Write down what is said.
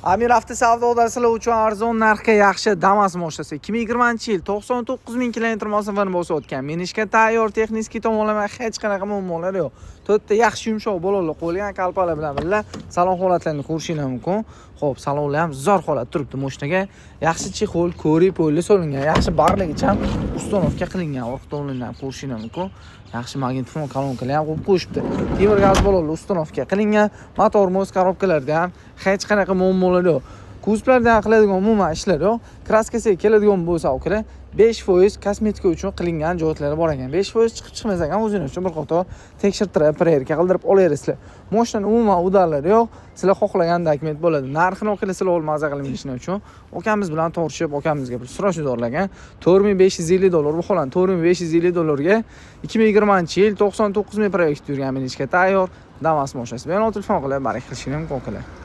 Amir Avto savdoda sizlar uchun arzon narxga yaxshi Damas mashinasi. 2020-yil, 99 ming kilometr masofani bosib o'tgan. Minishga tayyor, texnik tomonlama hech qanaqa muammolar yo'q. To'rtta yaxshi yumshoq balonlar qo'yilgan, kalpalar bilan birga salon holatlarini ko'rishingiz mumkin. Xo'p, salonlar ham zo'r holat turibdi mashinaga. Yaxshi чехол, ko'ri po'li solingan, yaxshi barligicha ham установка qilingan. Orqa tomonini ham ko'rishingiz mumkin. Yaxshi magnitofon kolonkalar ham qo'yib qo'yishibdi. Temir gaz balonli установка qilingan. Motor, мост, korobkalarda ham hech qanaqa muammolar yo'q. Kuzovlarda ham qiladigan umuman ishlar yo'q. Краска siga keladigan bo'lsa, akalar, 5% kosmetika uchun qilingan joylari bor ekan. 5% chiqib chiqmasa ham, o'zingiz uchun bir qator tekshirtirib, проверка qildirib olaverasizlar. Mashinani umuman удар lari yo'q. Sizlar xohlagan dokument bo'ladi. Narxini, akalar, sizlar maza qilib minishni uchun akamiz bilan tortishib, akamizga bir срочно zorlagan 4550 dollar bu xolan. 4550 dollarga 2020-yil, 99 ming пробег yurgan, minishga tayyor Damas mashinasi. Bemalol telefon qilib baraka qilishingiz mumkin, akalar.